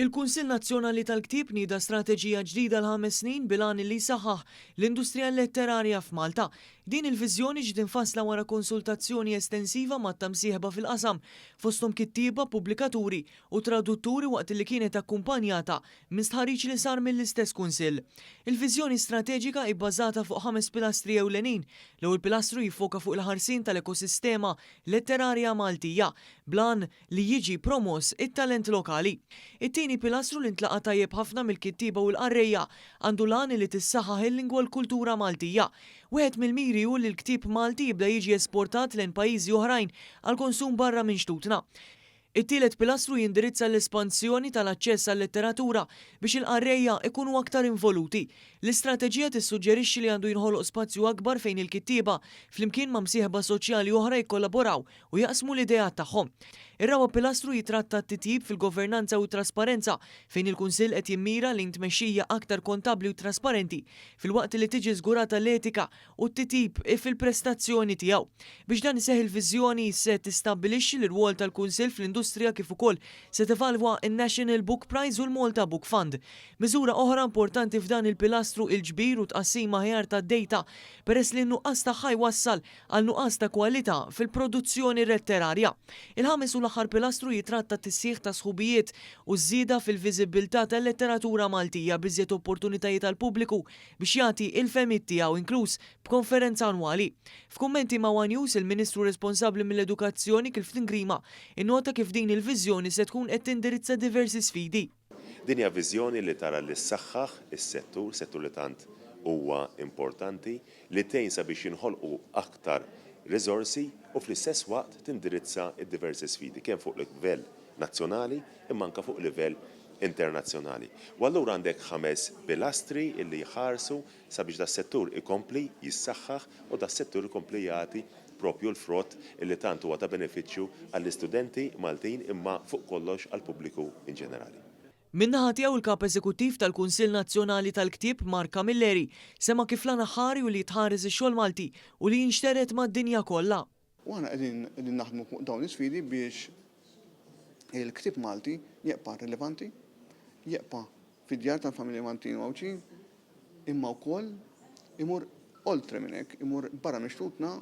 Il-Kunsill Nazzjonali tal-Ktieb nieda strateġija ġdida għal 5 snin bil-għan li jsaħħaħ l-industrija letterarja f'Malta. Din il-viżjoni ġiet infassla wara konsultazzjoni estensiva ma' msieħba fil-qasam, fosthom kittieba, pubblikaturi u tradutturi, waqt li kienet akkumpanjata minn stħarriġ li sar mill-istess kunsill. Il-viżjoni strateġika hi bbażata fuq ħames pilastri ewlenin. L-ewwel pilastru jiffoka fuq il-ħarsien tal-ekosistema letterarja Maltija, bl-għan li jiġi promoss it-talent lokali. It-tieni pilastru, li ntlaqa tajjeb ħafna mill-kittieba u l-qarrejja, għandu l-għan li tissaħħaħ il-lingwa u l-kultura Maltija. Wieħed mill-miri hu li l-ktieb Malti jibda jiġi esportat lejn pajjiżi oħrajn għal konsum barra minn xtutna. It-tielet pilastru jindirizza l-espansjoni tal-aċċess għal-letteratura biex il-qarrejja ikunu aktar involuti. L-istrateġija tissuġġerixxi li għandu jinħoloq spazju akbar fejn il-kittieba flimkien ma' msieħba soċjali oħra jikkollaboraw u jaqsmu l-ideat tagħhom. Ir-raba' pilastru jitratta t-titjib fil-governanza u trasparenza, fejn il-Kunsill qed jimmira li tmexxija aktar kontabli u trasparenti filwaqt li tiġi żgurata l-etika u t-titjib fil-prestazzjoni tiegħu. Biex dan iseħħ, il-viżjoni se tistabbilixxi l-rwol tal-Kunsill fl-industrija kif ukoll se tevalwa n-National Book Prize u l-Malta Book Fund. Miżura oħra importanti f'dan il-pilastru, il-ġbir u tqassim aħjar tad-data, peress li n-nuqqas tagħha jwassal għal nuqqas ta' kwalità fil-produzzjoni letterarja. Il-ħames u l-aħħar pilastru jitratta tisħiħ ta' sħubijiet u żieda fil-viżibilità tal-letteratura Maltija b'iżjed opportunitajiet għall-pubbliku biex jagħti il-fehmiet tiegħu, inkluż b'konferenza annwali. F'kummenti ma' One News, il-Ministru responsabbli mill-Edukazzjoni, Clifton Grima, innota kif din il-viżjoni se tkun qed tindirizza diversi sfidi. Din hija viżjoni li tara li ssaħħaħ is-settur, settur li tant huwa importanti, li tgħin sabiex jinħolqu aktar riżorsi u fl-istess waqt tindirizza id-diversi sfidi kemm fuq livell nazzjonali imma anke fuq livell internazzjonali. U allura għandek ħames pilastri illi jħarsu sabiex das-settur ikompli jissaħħaħ u das-settur ikompli jagħti propju l-frott illi tant huwa ta' benefiċċju għall-istudenti Maltin imma fuq kollox għall-pubbliku in ġenerali. Min-naħa tiegħu, il-kap eżekuttiv tal-Kunsill Nazzjonali tal-Ktieb, Mark Camilleri, sema kif l-għan aħħari hu li jitħares ix-xogħol Malti u li jinxtered mad-dinja kollha. U aħna qegħdin naħdmu fuq dawn l-isfidi biex il-ktieb Malti jibqa' rilevanti, jibqa' fid-djar tal-familji Maltin u Għawdxin, imma wkoll imur oltre minn hekk, imur barra minn xtutna.